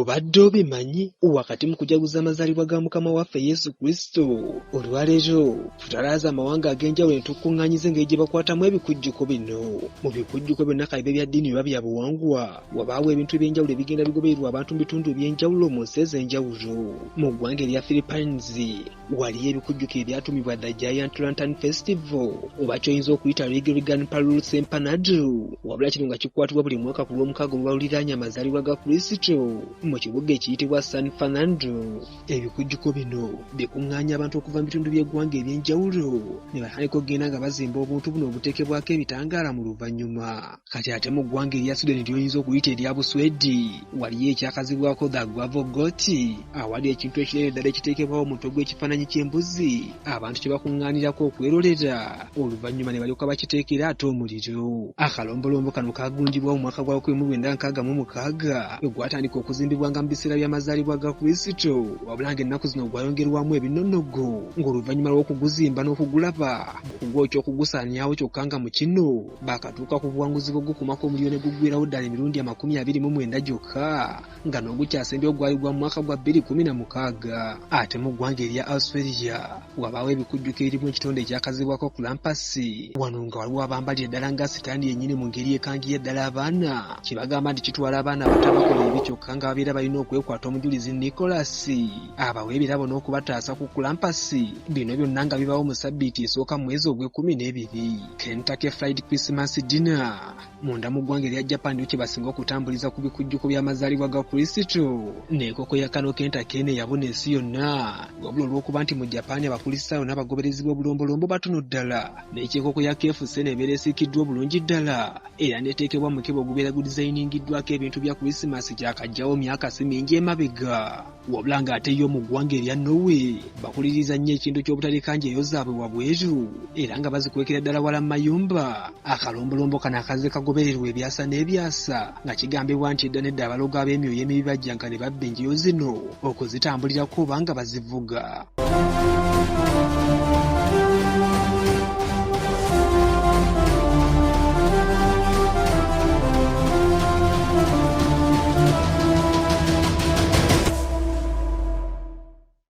Obadde obimanyi? Wakati mu kujaguza amazaalibwa ga Mukama waffe Yesu Kristo, olwaleero tutalaaze amawanga ag'enjawulo ne tukuŋŋaanyiza engeri gye bakwatamu ebikujjuko bino. Mu bikujjuko byonna ka bibe bya ddiini oba bya buwangwa, wabaawo ebintu eby'enjawulo ebigenda bigobererwa abantu mu bitundu eby'enjawulo mu nsi ez'enjawulo. Mu ggwanga erya Philippines, waliyo ebikujjuko ebyatumibwa The Giant Lantern Festival oba ky'oyinza okuyita Rigrigan Palulus Empanado, wabula kino nga kikwatibwa buli mwaka ku Lwomukaaga oluba luliraanye amazaalibwa ga Kristo mu kibuga ekiyitibwa San Fernando. Ebikujjuko bino bikuŋŋaanya abantu okuva mu bitundu by'eggwanga eby'enjawulo ne batandika okugenda nga bazimba obuntu buno obuteekebwako ebitangaala mu luvannyuma. Kati ate mu ggwanga erya Sweden ly'oyinza okuyita erya Buswedi, waliyo ekyakazibwako The Gravel Goat, awali ekintu ekinene ddala ekiteekebwawo omutwe gw'ekifaananyi ky'embuzi abantu kye bakuŋŋaanirako okwerolera oluvannyuma ne balyoka bakiteekera ate omuliro. Akalombolombo kano kaagunjibwawo mu mwaka gwa 1966 bwe gwatandika okuzimbibwa nga mu biseera by'amazaalibwa ga Kristo, wabula ng'ennaku zino gwayongerwamu ebinonogo ng'oluvannyuma lw'okuguzimba n'okugulaba okugwokya okugusaanyaawo kyokka nga mu kino Baakatuuka ku buwanguzi bw'okugukumako omuliro ne guggweerawo ddala emirundi 29 gyokka nga n'ogukyasembyeyo gwali gwa mu mwaka gwa 2016. Ate mu ggwanga erya Australia wabaawo ebikujjuko ebirimu ekitonde ekyakazibwako Krampus. Wano nga waliwo abambalira ddala nga sitaani yennyini mu ngeri ekangira ddala abaana kye bagamba nti kitwala abaana abato abakola ebibi kyokka nga babeera balina okwekwata omujulizi Nicholas abawe ebirabo n'okubataasa ku Krampus. Bino byonna nga bibaawo mu ssabbiiti esooka mu mwezi ogw'ekkumi n'ebiri. Kentucky Fried Christmas Dinner munda mu ggwanga erya Japan lyo kye basinga okutambuliza ku bikujjuko by'amazaalibwa ga Kristo n'enkoko ya Kano Kentucky eno eyabuna ensi yonna wabula olw'okuba nti mu Japan Abakulisitaayo n'abagoberezi b'obulombolombo batono ddala n'ekyenkoko ya KFC eno ebeera esiikiddwa obulungi ddala era n'eteekebwa mu mukebe ogubeera gudizayiningiddwako ebintu bya Krisimaasi kyakajjawo myaka si mingi emabega. Wabula ng'ate yo mu ggwanga erya Norway bakuliriza nnyo ekintu ky'obutaleka njeyo zaabwe wabweru era nga bazikwekera ddala wala mu mayumba. Akalombolombo kano akazze kagobererwa ebyasa n'ebyasa nga kigambibwa nti edda n'edda abalogo ab'emyoyo emibi bajjanga ne babba enjeyo zino okuzitambulirako oba nga bazivuga.